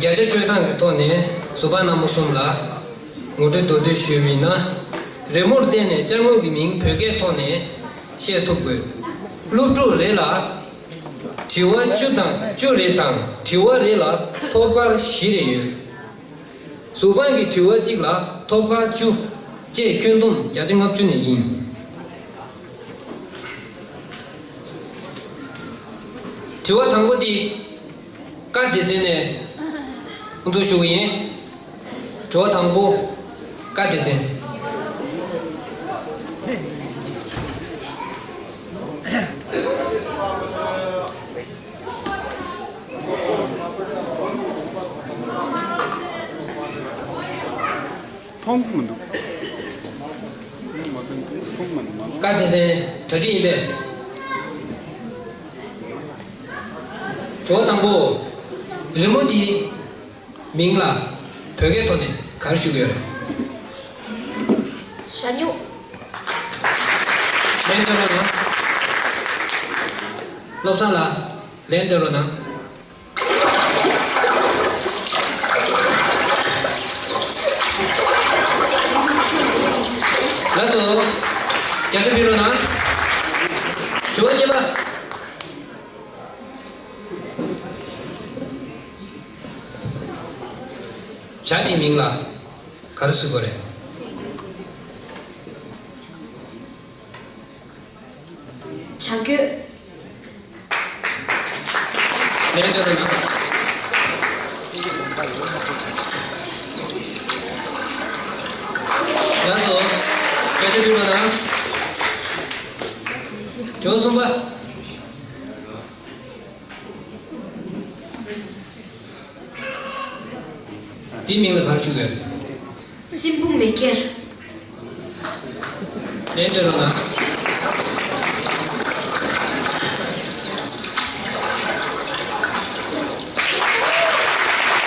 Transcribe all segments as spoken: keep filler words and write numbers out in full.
བརྒྱ་ཆ་བཅོས་སྟངས་ཀྱི་ཐོག་ནས་ཟུར་པ་རྣམ་པ་གསུམ་ལ་ངོ་སྤྲོད་མདོར་བསྡུས་ཞུས་པ་ཡིན་ན། རི་མོར་བརྟེན་ནས་ཅ་དངོས་ཀྱི་མིང་བོད་སྐད་ཐོག་ནས་བཤད་ཐུབ་དགོས། སློབ་ཕྲུག་རེ་ལ་དྲི་བ་བཅུ་དང་བཅུ་རེ་དང་དྲི་བ་རེ་ལ་ཐོབ་སྐར་བཞི་རེ་ཡོད། ཟུར་དཔང་གི་དྲི་བ་གཅིག་ལ་ཐོབ་སྐར་བཅུ་བཅས་ཁྱོན་བསྡོམས་བརྒྱ་ཆ་ལྔ་བཅུ་ནས་ཡིན། དྲི་བ་དང་པོ་འདི་ཀ་སྡེ་ཚན་ནས་ཧུར་ཐག་ཞུ་གི་ཡིན། དྲི་བ་དང་པོ་ཀ་སྡེ་ཚན། མཐོང་གི་མི་འདུག་མཐོང་མི་འདུག་མ། ཀ་སྡེ་ཚན་གྲ་སྒྲིག་ཡིན་པས། དྲི་བ་དང་པོ། རི་མོ་འདིའི་མིང་ལ་བོད་སྐད་ཐོག་ནས་ག་རེ་ཞུ་གི་ཡོད་རེད། ཞྭ་སྨྱུག་ལན་སྟོན་རོགས་གནང་། བློ་བཟང་ལགས། ལན་སྟོན་རོགས་གནང་། ལགས་སོ། བརྒྱ་ཆ་ཕུལ་རོགས་གནང་། དྲི་བ་གཉིས་པ། བྱ་དེའི་མིང་ལ་ག་རེ་ཟེར་དགོས་རེད། བྱ་རྒོད། ལན་སྟོན་རོགས་གནང་། ལགས་སོ། བརྒྱ་ཆ་ཕུལ་རོགས་གནང་། དྲི་བ་གསུམ་པ། དེའི་མིང་ལ་ག་རེ་ཞུ་གི་ཡོད། སྲིན་འབུ་མེ་ཁྱེར། ལན་སྟོན་རོགས་གནང་།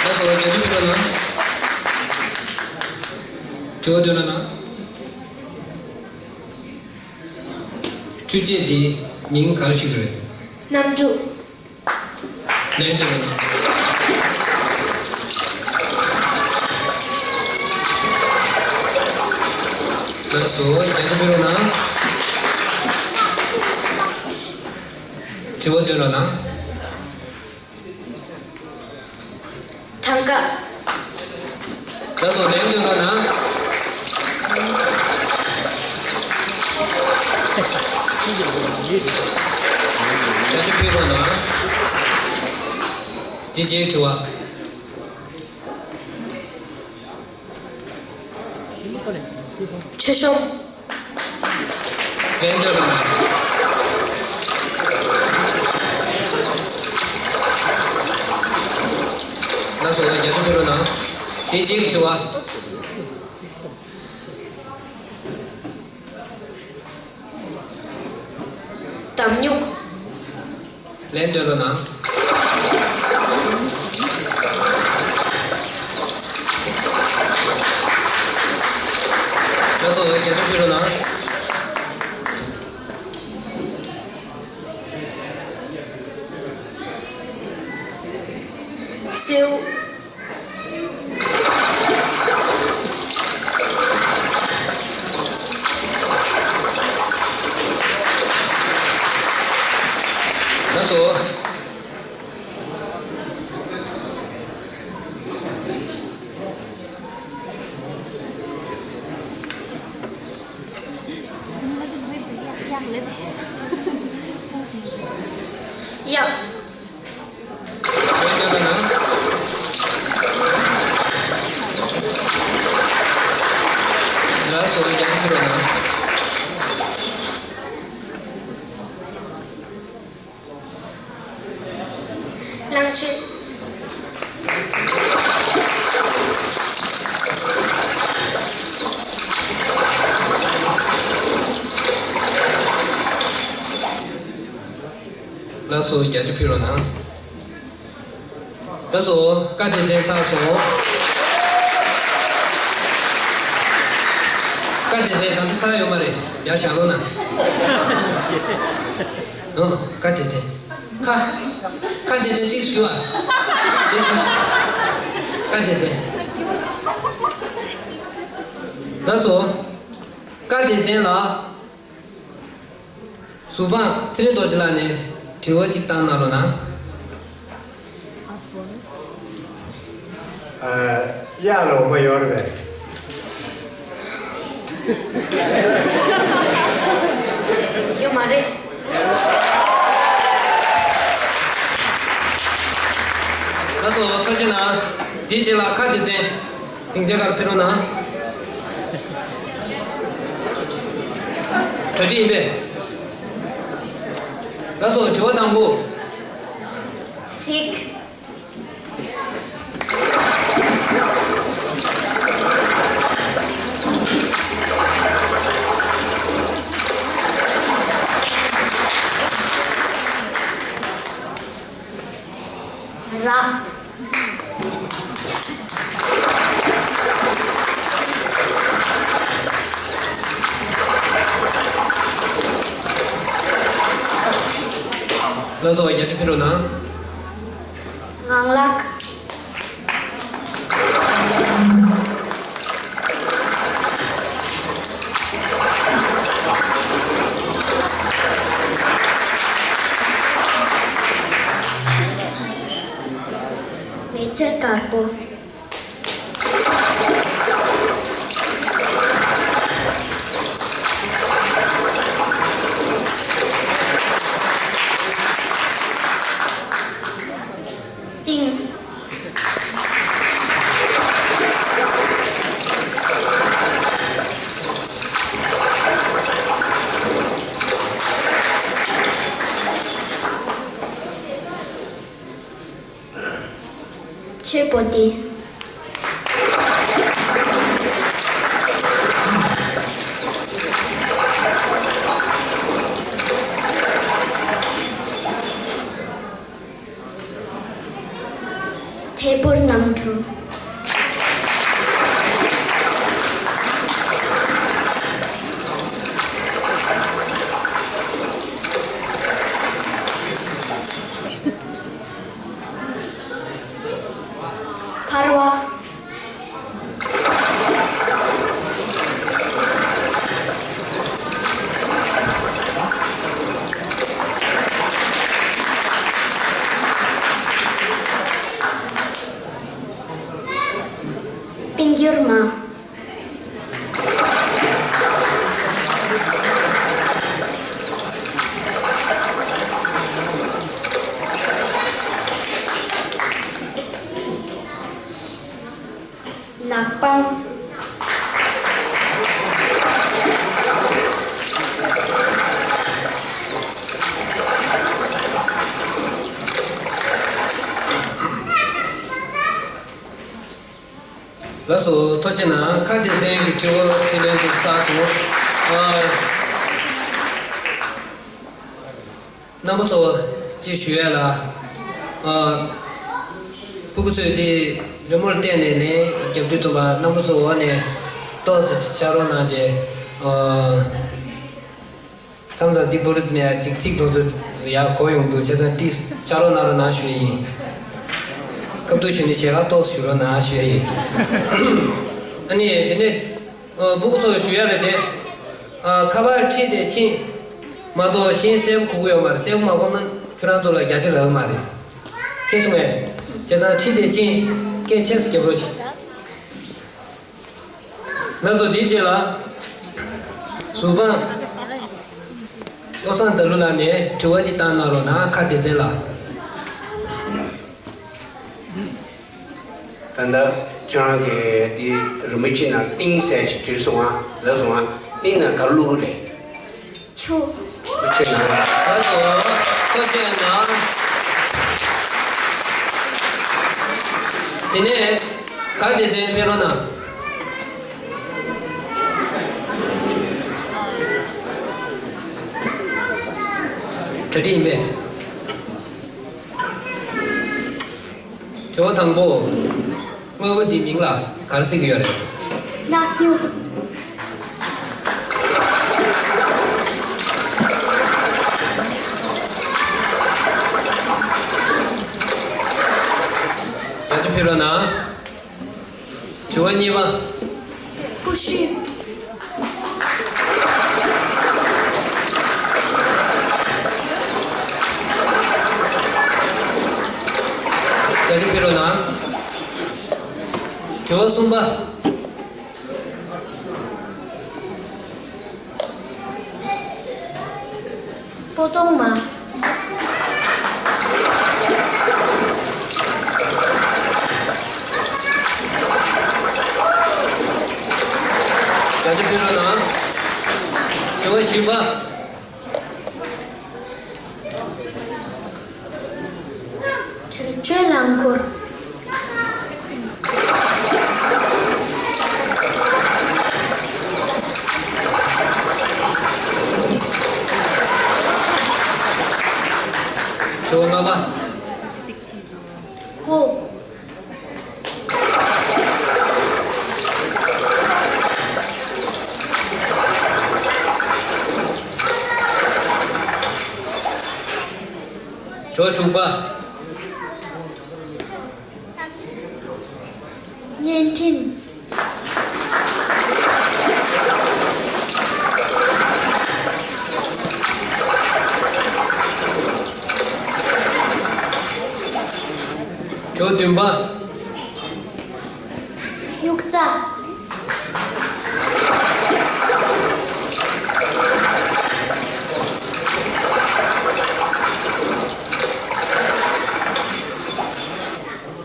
ལགས་སོ། བརྒྱ་ཆ་ཕུལ་རོགས་གནང་། དྲི་བ་བཏོན་རོགས་གནང་། འཕྲུལ་ཆས་འདིའི་མིང་ག་རེ་ཞུ་གི་རེད། གནམ་གྲུ། ལན་སྟོན་རོགས་གནང་། ལགས་སོ། བརྒྱ་ཆ་ཕུལ་རོགས་གནང་། དྲི་བ་བཏོན་རོགས་གནང་། ཐང་ག། ལགས་སོ། ལན་སྟོན་རོགས་གནང་། བརྒྱ་ཆ་ཕུལ་རོགས་གནང་། དེ་རྗེས་དྲི་བ། མཆོད་གཤོམ། ལན་སྟོན་རོགས་གནང་། ལགས་སོ། བརྒྱ་ཆ་ཕུལ་རོགས་གནང་། དེ་རྗེས་དྲི་བ། འདམ་སྨྱུག། ལན་སྟོན་རོགས་གནང་། ལགས་སོ། བརྒྱ་ཆ་ཕུལ་རོགས་གནང་། སེའུ། ལགས་སོ། གཡག། ལན་སྟོན་རོགས་གནང་། ལགས་སོ། བརྒྱ་ཆ་ཕུལ་རོགས་གནང་། གླང་ཆེན། ལགས་སོ། བརྒྱ་ཆ་ཕུལ་རོགས་གནང་། ལགས་སོ། ཀ་སྡེ་ཚན་ཚར་སོང་། ཀ་སྡེ་ཚན་ད་ལྟ་ཚར་ཡོད་མ་རེད། ཡར་བཞག་རོགས་གནང་། ཨང་། ཀ་སྡེ་ཚན། ཁ། ཁ་འདི་འདི་ཅིག་ཞུ་ཨ། འདི་ཞུ། བཀའ་སྡེ་ཚན། ལགས་སོ། བཀའ་སྡེ་ཚན་ལ། གཟུ་དཔང་ཚེ་རིང་རྡོ་རྗེ་ལགས་ནས་དྲི་བ་གཅིག་བཏང་གནང་རོགས་གནང་། ཨ། གཡག་ལ་འོ་མ་ཡོད་རེད་པས། ཡོད་མ་རེད། ལགས་སོ། ཐུགས་རྗེ་གནང་། དེའི་རྗེས་ལ་ཁ་སྡེ་ཚན། སྡིངས་ཆའི་ཁར་ཕེབས་རོགས་གནང་། གྲ་སྒྲིག་ཡིན་པས། ལགས་སོ། དྲི་བ་དང་པོ། གཟིག་ར། ལགས་སོ། རྒྱ་ཆེ་ཕེབས་རོགས་གནང་། ངང་ལག་མེ་ལྕེ་དཀར་པོ། ཏིང་། ཆོས་པོ་ཏི། ཐད་ཕུར་ནང་འཁྲུག་འཕར་བ། པིན་འགྱུར་མ། ནག་པང་། ལགས་སོ། ཐུགས་རྗེ་གནང་། ཁ་སྡེ་ཚན་གྱི་དྲི་བ་དྲིས་ལན་དེ་ཚར་སོང་། ཨ། རྣམ་པ་ཚོ་ཅིག་ཞུ་ཡ་ལ། ཨ། སྤུ་གུ་ཚོས་དེ་རི་མོར་བལྟས་ནས་ལན་རྒྱབ་དུས་ཙམ་པ་རྣམ་པ་ཚོ་འོག་ནས་ཏོག་ཙམ་ཕྱག་རོགས་གནང་རྗེས། ཨ། མཚམས་མཚམས་འདི་བོར་ནས་ཅིག་ཚིག་དེ་ཚོ་ཡར་གོ་ཡོང་འདུག་བྱས་ཙང་ཏོག་ཙམ་ཕྱག་རོགས་གནང་རོགས་གནང་ཞུ་ཡ་ཡིན། སྐབས་ཐོག་ཞུ་ནས་ཞལ་ཁ་ཏོག་ཙམ་ཞུ་རོགས་གནང་ཞུ་ཡ་ཡིན། ཨ་ནི་དེ་ནས། ཨ། སྤུ་གུ་ཚོ་ཞུ་ཡ་རེད་དེ། ཨ། ཁ་པར་ཁྲིད་དེ་ཕྱིན་མ་གཏོགས་གཞན་གསལ་པོ་གོ་གི་ཡོད་མ་རེད། གསལ་པོ་མ་གོ་ན་ཁྱོད་རང་ཚོ་ལ་རྒྱ་ཆེ་རག་གི་མ་རེད། མཁྱེན་སོང་ངས། བྱས་ཙང་ཁྲིད་དེ་ཕྱིན་སྐད་ཆེ་ཙམ་རྒྱབ་རོགས་བྱེད། ལགས་སོ། དེའི་རྗེས་ལ། གཟུ་དཔང་བློ་བཟང་དར་ལུ་ལགས་ནས་དྲི་བ་ཅིག་བཏང་གནང་རོགས་གནང་། ཁ་སྡེ་ཚན་ལ། ད་ལྟ་ཁྱོད་རང་གིས་དེ་རི་མོ་གཅིག་ནང་ཏིང་ཟེར་ཞིག་བྲིས་སོང་ང་། ལབ་སོང་ང་། ཏིང་ནང་ག་རེ་བླུགས་རེད། ཆུ། ཆུ་ཡིན། ལགས་སོ། ཐུགས་རྗེ་གནང་། དེ་ནས་ག་སྡེ་ཚན་ཕེབས་རོགས་གནང་། གྲ་སྒྲིག་ཡིན་པས། དྲི་བ་དང་པོ། དངོས་པོ་འདིའི་མིང་ལ་ག་རེ་ཟེར་གྱི་ཡོད་རེད། ནག་རྒྱུ། རྒྱ་ཆེ་ཕེབས་རོགས་གནང་། དྲི་བ་གཉིས་པ། ཀུ་ཤུ། བརྒྱ་ཆ་ཕུལ་རོགས་གནང་། དྲི་བ་གསུམ་པ། སྤོ་ཏོང་མ། བརྒྱ་ཆ་ཕུལ་རོགས་གནང་། དྲི་བ་བཞི་པ། ཁྱེད་ཆོས་རླངས་འཁོར། དྲི་བ་ལྔ་པ། ཀོ། དྲི་བ་དྲུག་པ། བརྙན་འཕྲིན། དྲི་བ་བདུན་པ། རྙོག་རྩ།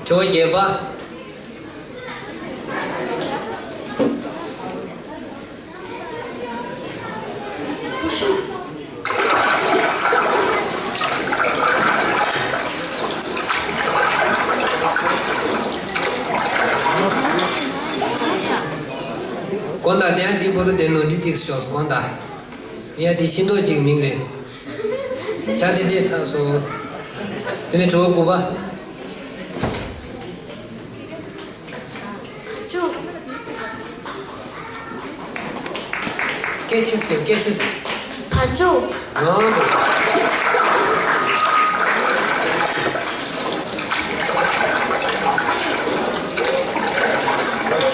དྲི་བ་བརྒྱད་པ། ཀུ་ཤུ། དགོངས་དག། དེ་ཡང་འདི་བོ་རུ་དེ་ནོར་འཁྲུལ་ཅིག་ཤོག་དགོངས་དག། ཡ་དེ་ཤིང་ཏོག་ཅིག་མིང་རེད། བྱ་དེ་ལས་ཚར་སོང་། དེ་ནས་དྲི་བ་དགུ་པ། བ་ཕྱུགས། སྐད་ཆེ་ཟེར། སྐད་ཆེ་ཟེར། བ་ཕྱུགས། རང་རེད། བ་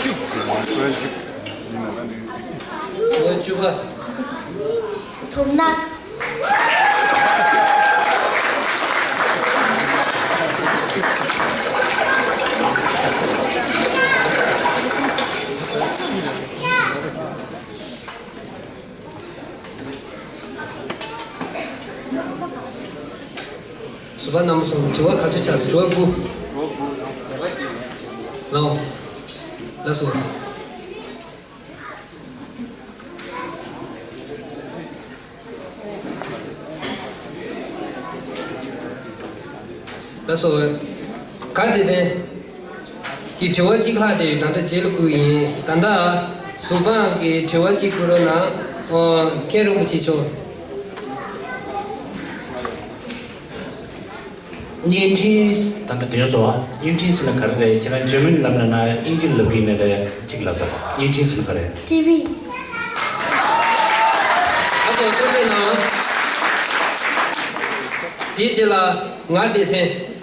ཕྱུགས་ཟེར་ན་བ་ཕྱུགས། དྲི་བ་བཅུ་པ། ཐོམ་ནག། བཟོད་པ་རྣམ་གསུམ། དྲི་བ་ག་ཚོད་ཆགས་སོང་། དྲི་བ་དགུ། ལའོ། ལགས་སོ། ལགས་སོ། ག་སྡེ་ཚན་གྱི་དྲི་བ་གཅིག་ལྷག་བསྡད་ཡོད། ད་ལྟ་རྗེས་ལ་བསྐུར་གྱི་ཡིན། ད་ལྟ་གཟུ་དཔང་གི་དྲི་བ་གཅིག་བསྐུར་རོགས་གནང་། ཨོ། མཁན་རིན་པོ་ཆེ་མཆོག། བརྙན་འཕྲིན་ད་ལྟ་དེ་སོ། བརྙན་འཕྲིན་ཟེར་ན་ག་རེ་རེད། ཁྱེད་རང་འཇར་མན་ལབ་ན་ན་དབྱིན་ཇི་ལབ་ཀྱི་ཡིན་ན་རེད། གཅིག་ལབ་པ། བརྙན་འཕྲིན་ཟེར་ན་ག་རེ། ཊི་ཝི། ཨ་ཙོ་ཐུགས་རྗེ་གནང་། དེའི་རྗེས་ལ་ང་སྡེ་ཚན།